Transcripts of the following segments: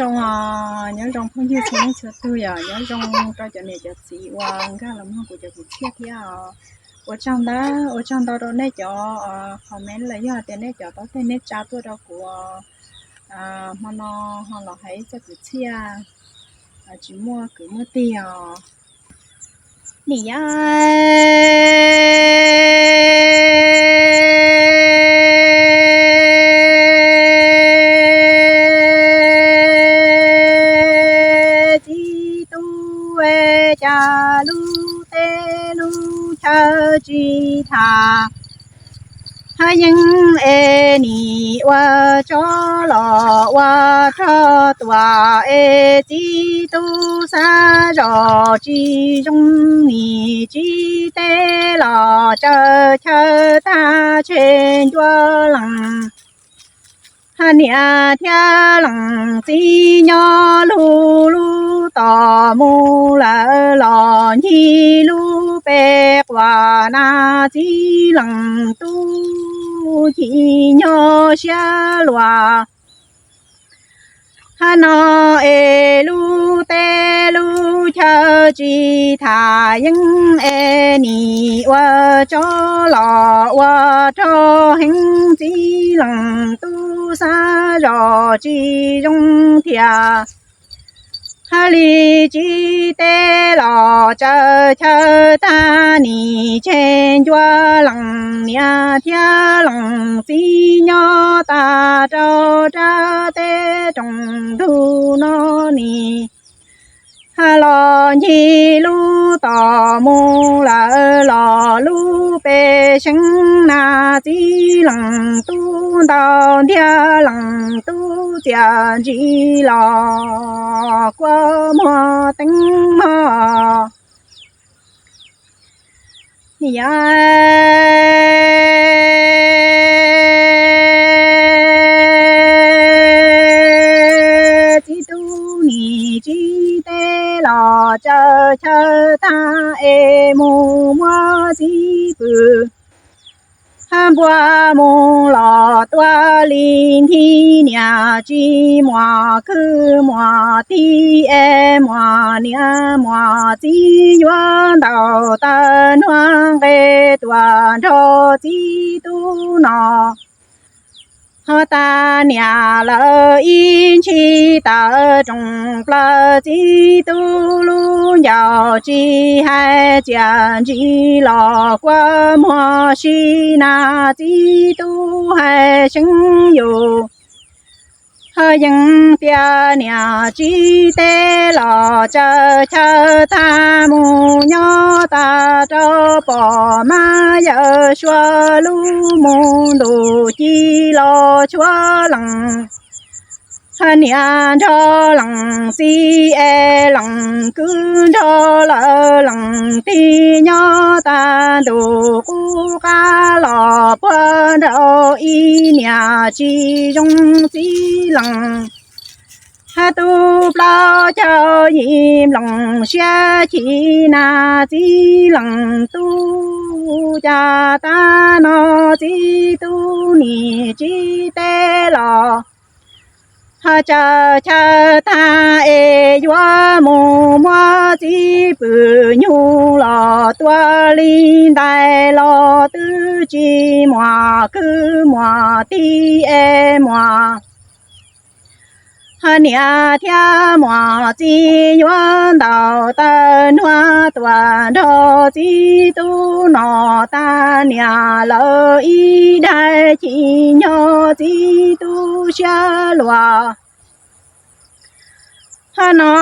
Zoo, nyob zoo phooj ywg txhua leej txhua tus, yog nyob zoo rau cov niam cov txiv uas nkag los mloog kuv cov kwv txhiaj thiab os. Ua tsaug ntau, ua tsaug ntau rau nej cov comment los yog tias nej cov tau tej nej tsa tuaj rau kuv. Hmo no ho los hais ib txoj kwv txhiaj tsis muaj kwv muaj tij os. Nim yog txiv tub, cas lub teb lub chaw tsis tham, hab yeeb es nim ua tsov los ua rog tuam es txiv tub xav zos tsis zoo, nim tsis teb los tsaws chaw tag tseg ncua lees. Hab niam thiab leej txiv nyob lug lub tom mus lawm los ncig lub peb quas na, txiv leej tub ci nyob siab luas. Hab no es lub teb lub chaw tsis tham yeeb es nim ua tsov los ua rog heev, txiv leej tub xav zos tsis zoo thiab. Hab li tsis teb los tsaws chaw tag nim tseg ncua lees, niam thiab leej txiv nyob tag rau rab teb rooj ntug no nim. Hab los ncig lub tom mus lawm los lub peb seev na, txiv leej tub ntau ntiag leej tub txias ntsis los kua muag teeb mog. Nim yog txiv tub nim tsis teb los tsaws chaw tag es mus muab txiv pw. Hab npua mus los tua li nthi, niam tsis muaj kwv muaj tij es muaj niam muaj txiv yuav ntaus tawg nruab nqe tuaj nrog txiv tub no. Ho tag niam lawv ib ntshis tawm rooj plaws, txiv tub lub ncauj tsis hais txias ntsis los kua muag si na, txiv tub hais seev yus. Ho yeej tias niam tsis teb los tsaws chaw tag mus nyob tag rau pom mab yawm suav lub mus ntuj ci los tshuav leej. Ho niam nrog leej txiv es leej kwv nrog lawv leej tij nyob tag ntuj qub qab los puag nraud ib niam tsis zoo txiv leej. Hab tub plaub caug yim nplooj siab chim na, txiv leej tub cas tag no txiv tub nim tsis teb los. Ho tsaws chaw tag es yuav mus muab txiv pw, nyuj los tua li ntais los twb tsis muaj kwv muaj tij es muaj. Ho niam thiab muaj txiv yuav ntaus tawg nruab tuaj nrog txiv tub no, tag niam lawv ib daig chim nyob txiv tub siab luas. Ho no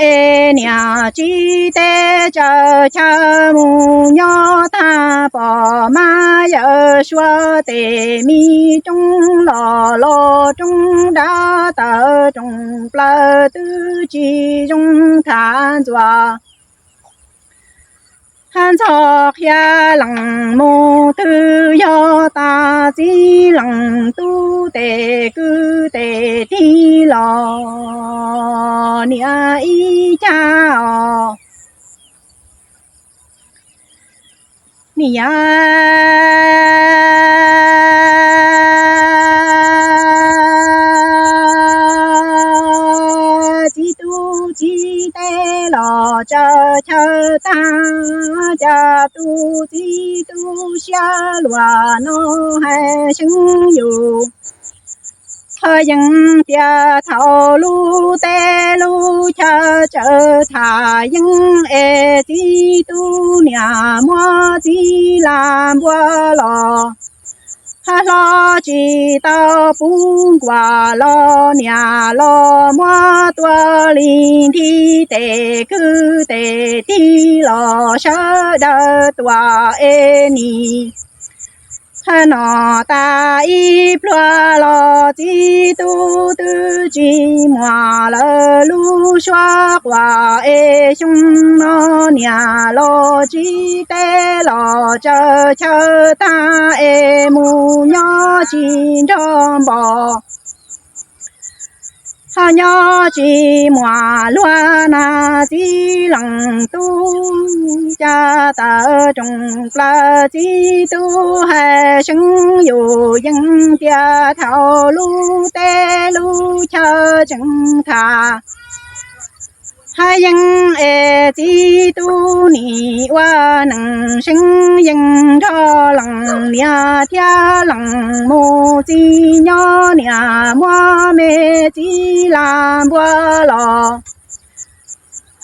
es niam tsis teb tsaws chaw mus nyob tag pom mab yawm suav tes me roob los los roob dab tawm rooj plaws twb tsis zoo thav ntxuas. Hab ntxhov qhia leej mus twg yog tas txiv leej tub tes kwv tes tij los niam ib cag os. Nim yog txiv teb los tsaws chaw tag, cas tus txiv tu siab luag no hais seev yus. Ho yeej tias thaum lub teb lub chaw tsaws tham yeeb es txiv tub niam muab txiv laj npua los, hlo tsis tau pub nkuas los niam los muab tua li nthi tes kwj tes tig los sawv daws tuam es nim. Hab no tas ib pluag los txiv tub twb tsis muaj lawm lub suab quas es xyoo no niam los txiv teb los tsaws chaw tag es mus nyob tsis nrog npos. Ho nyob tsis muaj luag na txiv leej tub, cas tawm rooj plaws txiv tub hais seev yus yeej tias thaum lub teb lub chaw tseem tham hab yeeb es txiv tub nim ua neej seev yeej nrog leej niam thiab leej mus txiv nyob niam muab me txiv laj npua los.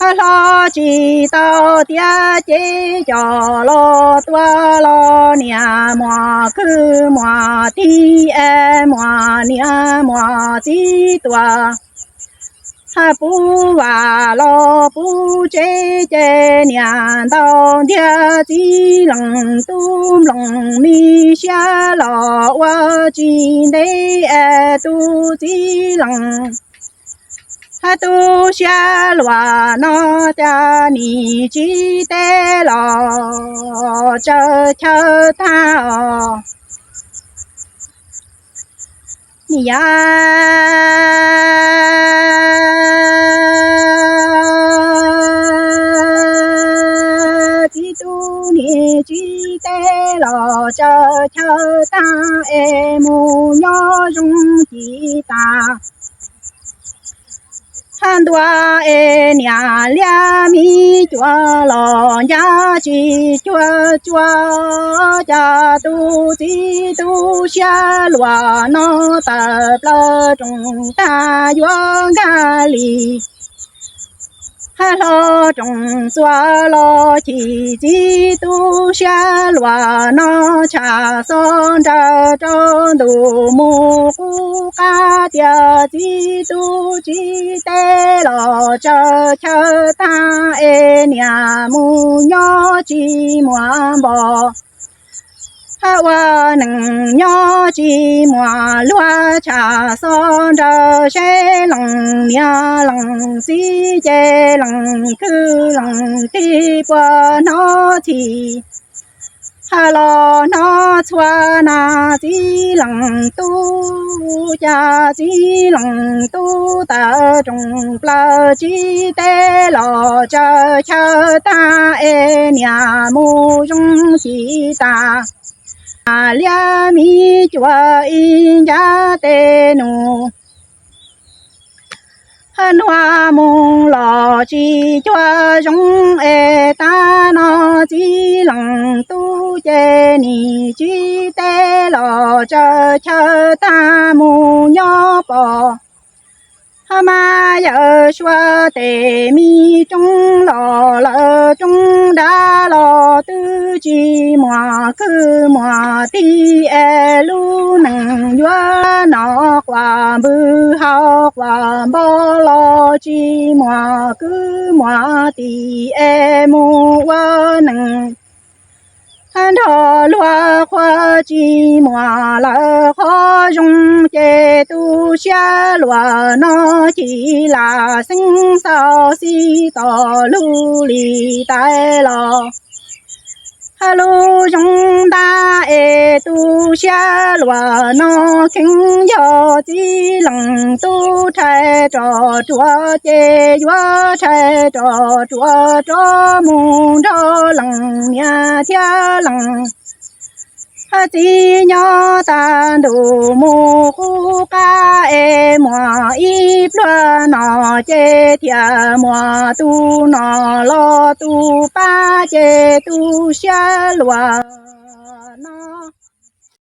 Hab hlo tsis tau tiab ces coj los tua los niam muaj kwj muaj tij es muaj niam muaj txiv tuaj. Hab pub vam los pub tsev ces niam ntaus ntiag txiv leej tub nplooj me siab los ua tsis ntev es tus txiv leej hab tu siab luag no cas nim txiv teb los tsaws chaw tag os. Niam txiv tub nim txiv teb los tsaws chaw tag es mus nyob zoo ci tas. Hab ntua es niam liab mi cuav los ncaj tsis cuag cuav, cas tus txiv tu siab luag no tawm plaws rooj tag yuav nkag li. Hab hlo rooj txuas los chim txiv tu siab luag no tsham xov nraws rau ntuj mus qub qab tias txiv tu txiv teb los tsaws chaw tag es niam mus nyob tsis muaj npos. Hab ua neej nyob tsis muaj luag tsham xov nraws seb leej niam leej txiv ces leej kwv leej tij puas hnov txhis. Hab los hnov txhua na txiv leej tub, cas txiv leej tub tawm rooj plaws txiv teb los tsaws chaw tag es niam mus zoo ci tas. Liab mi cuav ib ncab tes nus, hab nua mus los tsis cuag zoo es tag no txiv leej tub ces nim txiv teb los tsaws chaw tag mus nyob pos. Hab mas yawm suav tes me roob los lawm roob dab los twb tsis muaj kwv muaj tij es lub neej yuav noj quas npwg haus quas npau los tsis muaj kwv muaj tij es mus ua neej nrog luag qhua tsis muaj lawm qhov zoo ces tu siab luag no ci lam xeeb xauj xib tos lug li tais los. Hab lub zoo ntag es tu siab luag no kheev yog txiv leej tub rhais rog ruam ces yuav rhais rog ruam rov mus nrog leej niam thiab leej Thawj txiv nyob tag ntuj mus qub qab es muaj ib pluag no ces thiaj muaj tus no los tus pab ces tu siab luag no.